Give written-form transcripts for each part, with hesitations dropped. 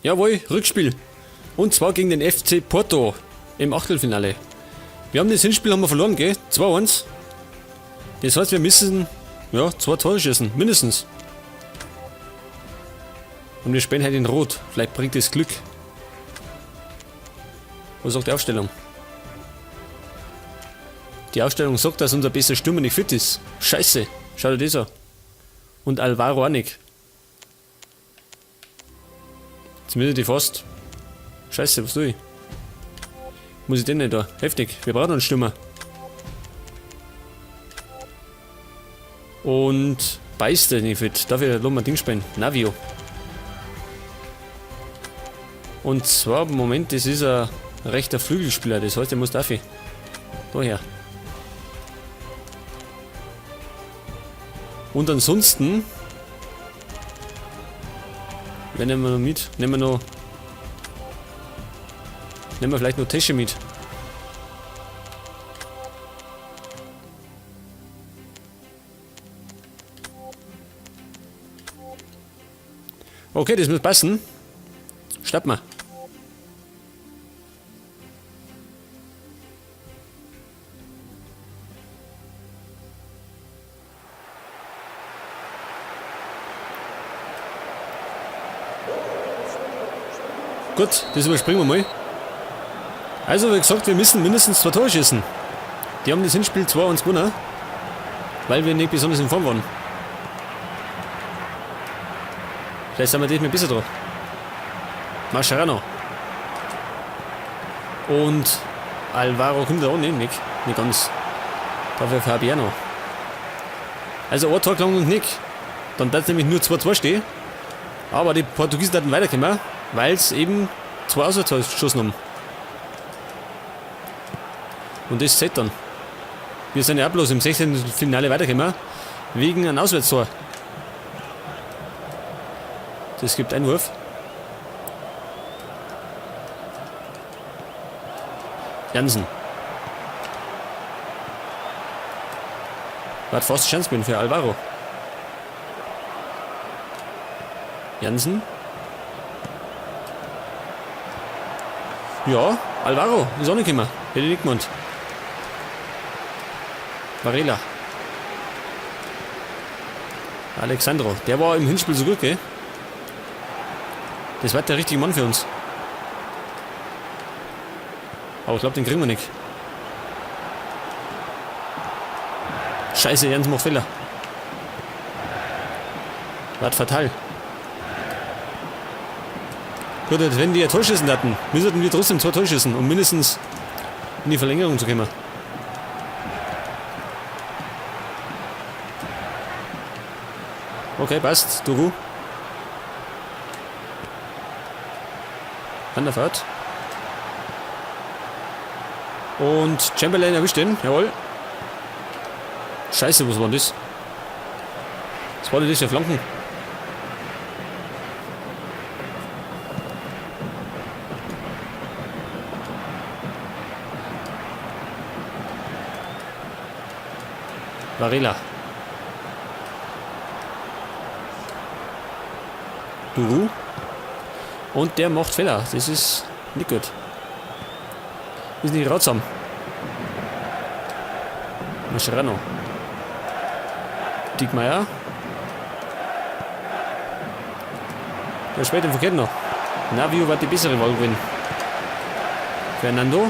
Jawohl, Rückspiel. Und zwar gegen den FC Porto im Achtelfinale. Wir haben das Hinspiel haben wir verloren, gell? 2-1. Das heißt, wir müssen ja, zwei Tore schießen, mindestens. Und wir spielen halt in Rot. Vielleicht bringt es Glück. Was sagt die Aufstellung? Die Aufstellung sagt, dass unser bester Stürmer nicht fit ist. Scheiße. Schau dir das an. Und Alvaro auch nicht. Jetzt müssen die fast. Scheiße, was tue ich? Muss ich denn nicht da? Heftig. Wir brauchen einen Stürmer. Und beißt der nicht fit. Darf ich da mal ein Ding spielen? Navio. Und zwar, Moment, das ist ein rechter Flügelspieler. Das heißt, er muss dafür. Daher. Und ansonsten. Wen nehmen wir noch mit? Nehmen wir noch. Nehmen wir vielleicht noch Tesche mit. Okay, das muss passen. Schnapp mal. Gut, das überspringen wir mal. Also, wie gesagt, wir müssen mindestens zwei Tore schießen. Die haben das Hinspiel 2-1 gewonnen, weil wir nicht besonders in Form waren. Vielleicht sind wir diesmal besser dran. Mascherano. Und Alvaro kommt da auch nicht, nicht, nicht ganz. Dafür Fabiano. Also ein Tor gelangt und nicht. Dann darf es nämlich nur 2-2 stehen. Aber die Portugiesen hatten weitergekommen, weil es eben zwei Auswärtstore geschossen haben. Und das zählt dann. Wir sind ja auch bloß im 16. Finale weitergekommen, wegen einem Auswärtstor. Das gibt Einwurf. Jansen. War fast Chance bin für Alvaro. Jansen. Ja, Alvaro ist auch nicht gekommen. Hätte ich nicht gemeint. Varela. Alexandro, der war im Hinspiel so gut, gell? Das war der richtige Mann für uns. Aber ich glaube, den kriegen wir nicht. Scheiße, Jens macht Fehler. War fatal. Gut, wenn die ja Torschüssen hatten, müssten wir trotzdem zwei Torschüssen, um mindestens in die Verlängerung zu kommen. Okay, passt. Duru. An der Fahrt. Und Chamberlain erwischt den. Jawohl. Scheiße, was war denn das? Was war denn das für Flanken? Varela. Duru. Und der macht Fehler. Das ist nicht gut. Ist nicht ratsam. Mascherano. Diekmeyer. Der spielt den verkehrt noch. Navio wird die bessere Wahl gewinnen. Fernando.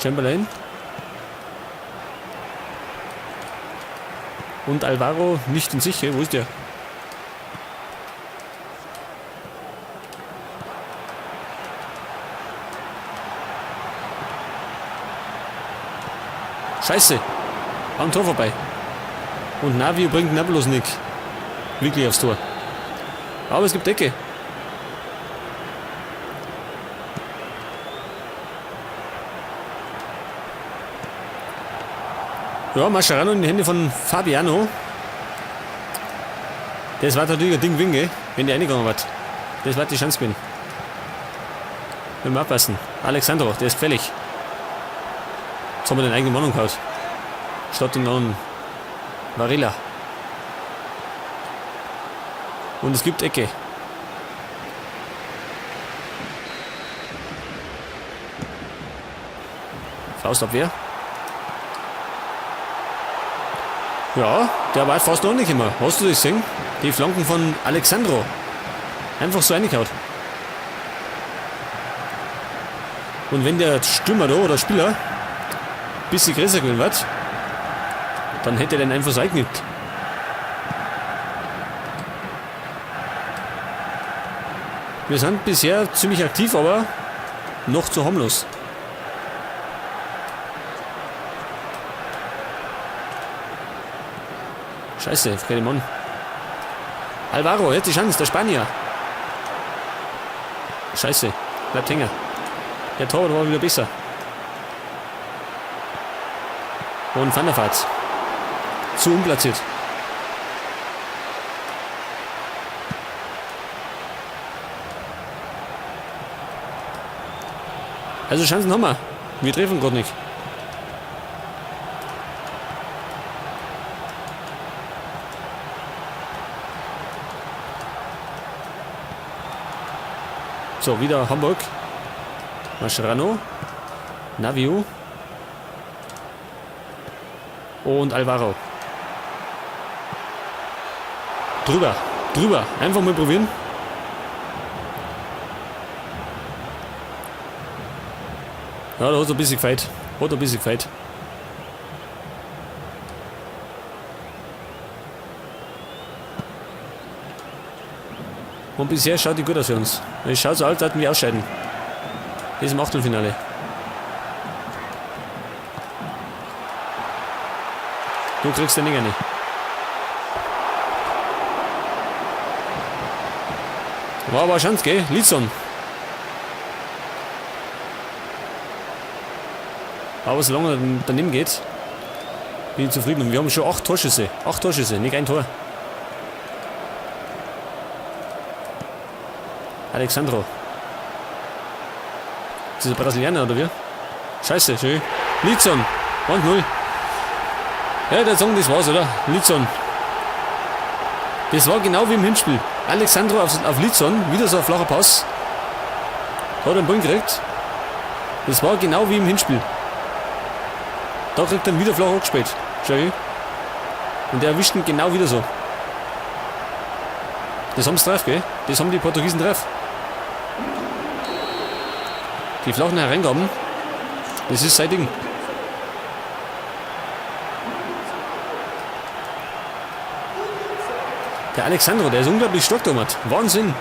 Chamberlain. Und Alvaro nicht in sich, wo ist der? Scheiße. Am Tor vorbei. Und Navio bringt bloß nicht wirklich aufs Tor. Aber es gibt Ecke. Ja, Mascherano in die Hände von Fabiano. Das war natürlich ein Ding Winge, wenn der reingegangen war. Das war die Chance gewesen. Müssen wir aufpassen. Alexandro, der ist gefährlich. Jetzt haben wir den eigenen Mann umgehauen. Statt den anderen Varela. Und es gibt Ecke. Faustabwehr. Ja, der war fast noch nicht immer. Hast du das gesehen? Die Flanken von Alexandro. Einfach so reingehauen. Und wenn der Stürmer da oder Spieler ein bisschen größer gewesen wird, dann hätte er den einfach so eingenickt. Wir sind bisher ziemlich aktiv, aber noch zu harmlos. Scheiße, keine Mann. Alvaro, jetzt die Chance, der Spanier. Scheiße, bleibt hängen. Der Torwart war wieder besser. Und Van der Vaart. Zu unplatziert. Also Chancen haben wir. Wir treffen gerade nicht. So, wieder Hamburg. Mascherano. Navio. Und Alvaro. Drüber. Drüber. Einfach mal probieren. Ja, da hat er ein bisschen gefeit. Hat er ein bisschen gefeit. Und bisher schaut die gut aus für uns. Es schaut so aus, als würden wir ausscheiden. Das ist im Achtelfinale. Du kriegst den nicht rein. War aber eine Chance, gell? Litson. Aber solange er daneben geht, bin ich zufrieden. Und wir haben schon 8 Torschüsse. 8 Torschüsse, nicht ein Tor. Alexandro. Ist das ein Brasilianer oder wie? Scheiße, schön. Litson. 1-0. Ja, der Song, das war's, oder? Litson. Das war genau wie im Hinspiel. Alexandro auf Litson, wieder so ein flacher Pass. Hat er den Ball gekriegt. Das war genau wie im Hinspiel. Da kriegt er ihn wieder flach angespielt. Schau ich. Und der erwischt ihn genau wieder so. Das haben sie drauf, gell? Das haben die Portugiesen drauf. Die flachen Hereingaben, das ist sein Ding. Der Alexandro, der ist unglaublich stark da, Wahnsinn.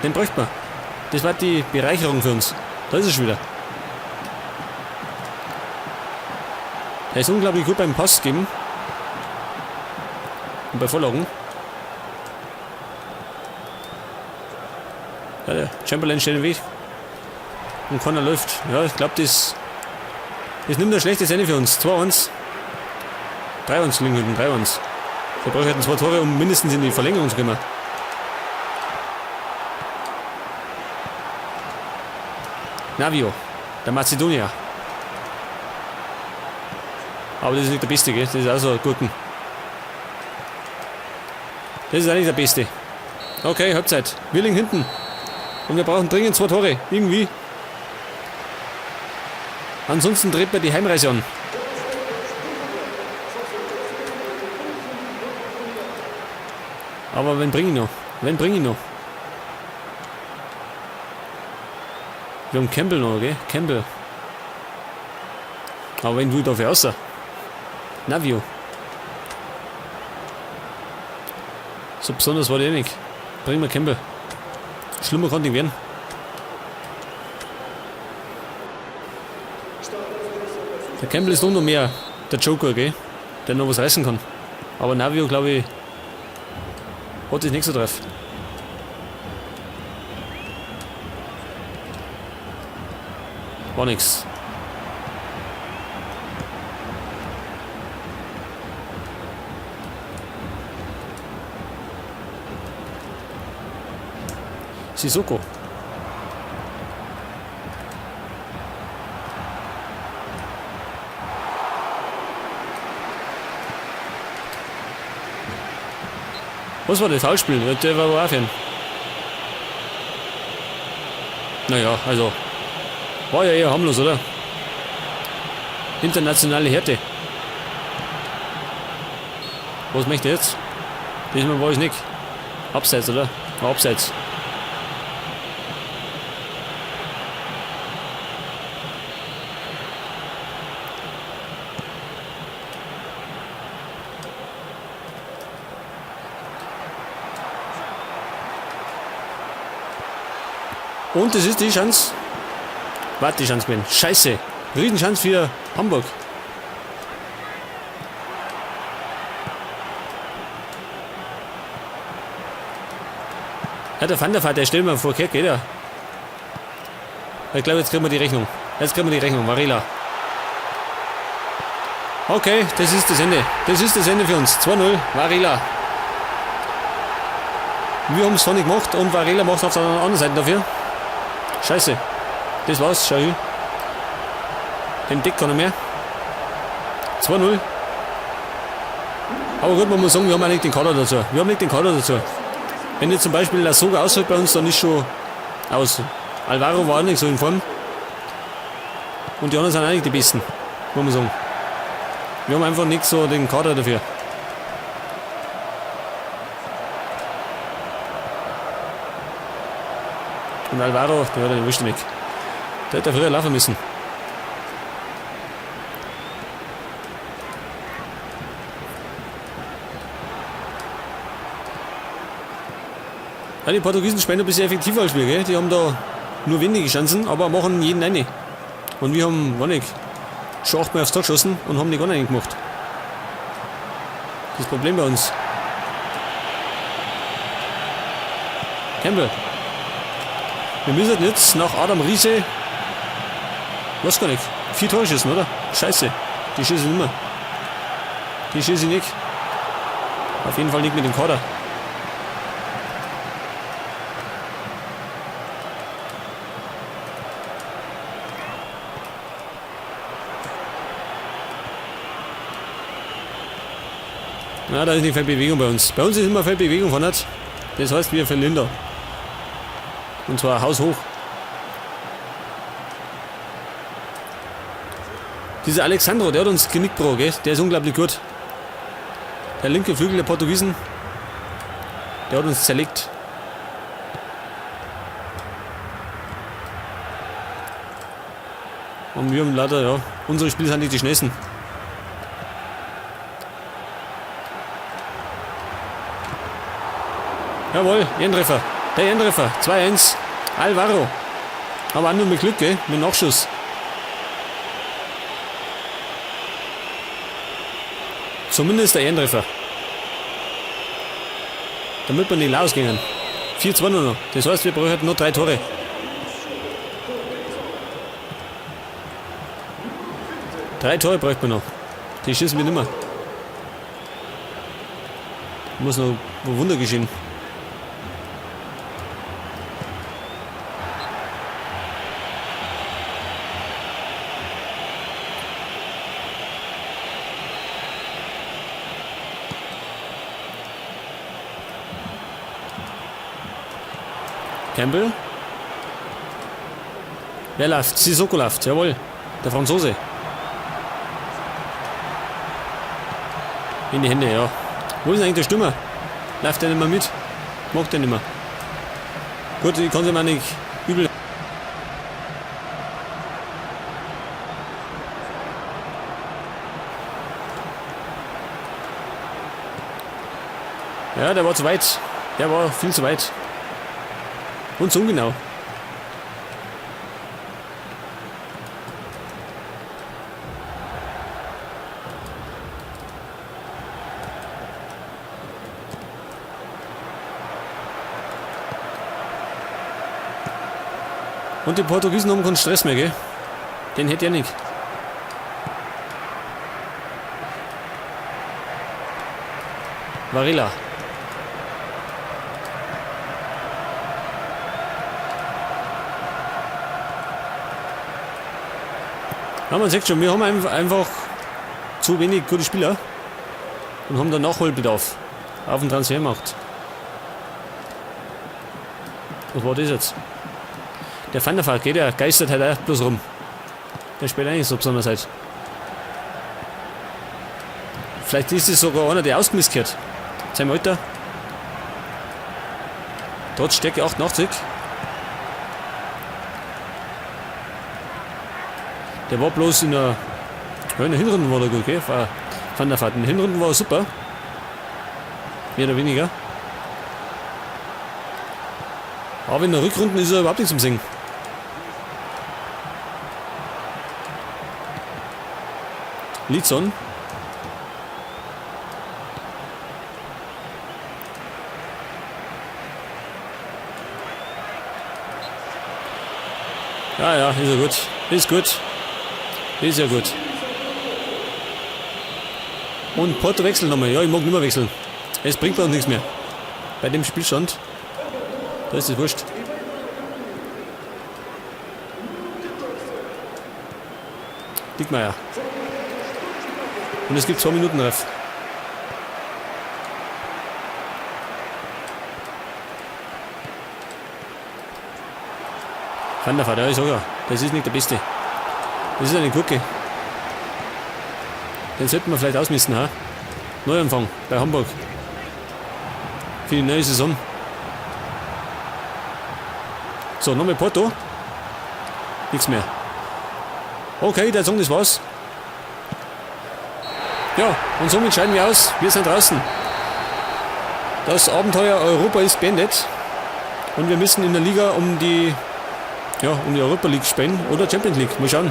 Den bräuchte man. Das war die Bereicherung für uns. Da ist er schon wieder. Der ist unglaublich gut beim Pass geben. Und bei Vorlagen. Ja, der Chamberlain steht im Weg. Und Connor läuft. Ja, ich glaub, das nimmt ein schlechtes Ende für uns. 2-1. 3-1 liegen hinten, 3-1. Wir brauchen 2 Tore, um mindestens in die Verlängerung zu kommen. Navio, der Mazedonier. Aber das ist nicht der Beste, gell? Das ist auch so ein Gurken. Das ist auch nicht der Beste. Okay, Halbzeit. Wir liegen hinten. Und wir brauchen dringend 2 Tore. Irgendwie. Ansonsten dreht man die Heimreise an. Aber wen bring ich noch? Wen bring ich noch? Wir haben Campbell noch, gell? Campbell. Aber wen will ich dafür außer? Navio. So besonders war der nicht. Bring mal Campbell. Schlimmer konnte ich werden. Der Campbell ist nur noch mehr der Joker, gell? Der noch was reißen kann. Aber Navio, glaub ich, hat das nicht so drauf. War nix. Sissoko. Was war das? Foulspiel? Der war wohl auch für ihn. Naja, also. War ja eher harmlos, oder? Internationale Härte. Was möchte er jetzt? Diesmal war ich nicht. Abseits, oder? War abseits. Und das ist die Chance. Warte, die Chance gewesen. Scheiße. Riesenchance für Hamburg. Ja, der Van der Vaart, der stellt mir vor, geht er. Ich glaube, jetzt kriegen wir die Rechnung. Jetzt kriegen wir die Rechnung. Varela. Okay, das ist das Ende. Das ist das Ende für uns. 2-0, Varela. Wir haben es vorne gemacht und Varela macht auf der anderen Seite dafür. Scheiße. Das war's, schau hin. Den deckt keiner mehr. 2-0. Aber gut, man muss sagen, wir haben eigentlich den Kader dazu. Wir haben nicht den Kader dazu. Wenn jetzt zum Beispiel Lasogga ausfällt bei uns, dann ist schon aus. Alvaro war auch nicht so in Form. Und die anderen sind eigentlich die Besten, muss man sagen. Wir haben einfach nicht so den Kader dafür. Und Alvaro, der hat den Wurscht weg. Der hätte früher laufen müssen. Ja, die Portugiesen spielen ein bisschen effektiver als wir, gell? Die haben da nur wenige Chancen, aber machen jeden eine. Und wir haben, gar nicht, schon 8-mal aufs Tor geschossen und haben die gar nicht gemacht. Das Problem bei uns. Campbell. Wir müssen jetzt nach Adam Riese, weiß gar nicht, 4 Tore schießen, oder? Scheiße, die schießen nicht mehr. Die schießen nicht. Auf jeden Fall nicht mit dem Kader. Na, da ist nicht viel Bewegung bei uns. Bei uns ist immer viel Bewegung von nicht. Das heißt, wir verlieren da. Und zwar haushoch. Dieser Alexandro, der hat uns Genick gebrochen, gell? Der ist unglaublich gut. Der linke Flügel der Portugiesen, der hat uns zerlegt. Und wir haben leider, ja, unsere Spiele sind nicht die schnellsten. Jawohl, Ehrentreffer. Der Ehrentreffer. 2-1. Alvaro. Aber auch nur mit Glück, gell? Mit Nachschuss. Zumindest der Ehrentreffer. Damit wir nicht rausgehen. 4-2 nur noch. Das heißt, wir brauchen nur 3 Tore. 3 Tore bräuchte man noch. Die schießen wir nicht mehr. Muss noch ein Wunder geschehen. Campbell. Wer läuft? Sissoko läuft, jawohl. Der Franzose. In die Hände, ja. Wo ist denn eigentlich der Stürmer? Läuft der nicht mehr mit? Mag der nicht mehr. Gut, ich kann es ihm auch nicht übel. Ja, der war zu weit. Der war viel zu weit. Und so ungenau. Und die Portugiesen haben keinen Stress mehr, gell? Den hätte er nicht. Varela. Ja, man sieht schon, wir haben einfach zu wenig gute Spieler und haben da Nachholbedarf auf dem Transfermarkt. Was war das jetzt? Der Van der Vaart, geht der geistert halt auch bloß rum. Der spielt eigentlich so besonders halt. Vielleicht ist es sogar einer, der ausgemisst gehört. Seinem Alter. Trotz Stärke 88. Der war bloß in der, ja, in der Hinrunde war der gut, gell? Van der Vaart. In der Hinrunde war er super. Mehr oder weniger. Aber in der Rückrunde ist er überhaupt nicht zum Singen. Lidson. Ja, ja, ist ja gut. Ist gut. Ist ja gut. Und Porto wechseln nochmal. Ja, ich mag nicht mehr wechseln. Es bringt uns nichts mehr. Bei dem Spielstand. Da ist es wurscht. Diekmeier. Und es gibt 2 Minuten Ref. Van der Vaart, ja, ich sag ja, das ist nicht der Beste. Das ist eine Gurke. Den sollten wir vielleicht ausmisten, ha? Neuanfang bei Hamburg. Für die neue Saison. So, nochmal Porto. Nichts mehr. Okay, der Song, das war's. Ja, und somit scheiden wir aus. Wir sind draußen. Das Abenteuer Europa ist beendet. Und wir müssen in der Liga um die Europa League spielen oder Champions League. Mal schauen.